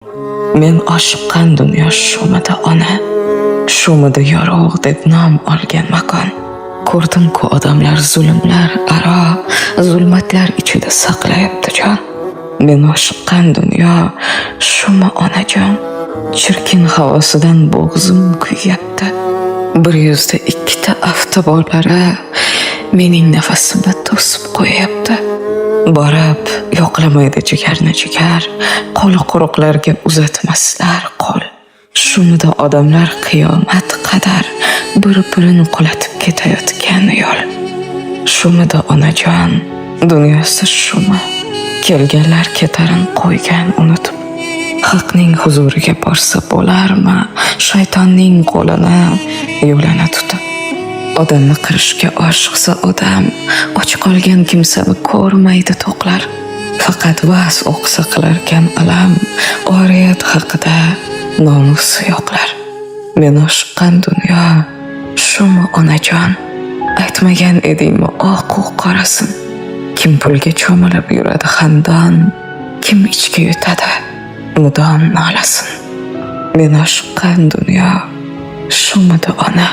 Men oshiqqan dunyo shumidi, ona? Shumidi yorug' deb nom olgan makon? Ko'rdim-ku, odamlar zulmlar aro zulmatlar ichida saqlayapti jon. Men oshiqqan dunyo shumi, onajon? Chirkin havosidan bo'g'zim kuyyapti. Bir yuzda ikkita afti borlari mening nafasimni to'sib qo'yyapti. Borib yo'qlamaydi jigarni jigar, qo'li quruqlarga uzatmaslar qo'l. Shumida odamlar qiyomat qadar bir-birini qulatib ketayotgan yo'l? Shumida, onajon, dunyosi shumi? Kelganlar ketarin qo'ygan unutib. Haqning huzuriga borsa bo'larmi shaytonning qo'lini, yo'lini tutib? Odamni qirishga oshiqsa odam, och qolgan kimsani ko'rmaydi to'qlar. Faqat va'z o'qisa qilarkan alam, oriyat haqida nomusi yo'qlar. Men oshiqqan dunyo shumi, onajon? Aytmagan edingmi oqu qorasin? Kim pulga cho'milib yuradi xandon, kim ichga yutadi mudom nolasin. Men oshiqqan dunyo shumidi, ona?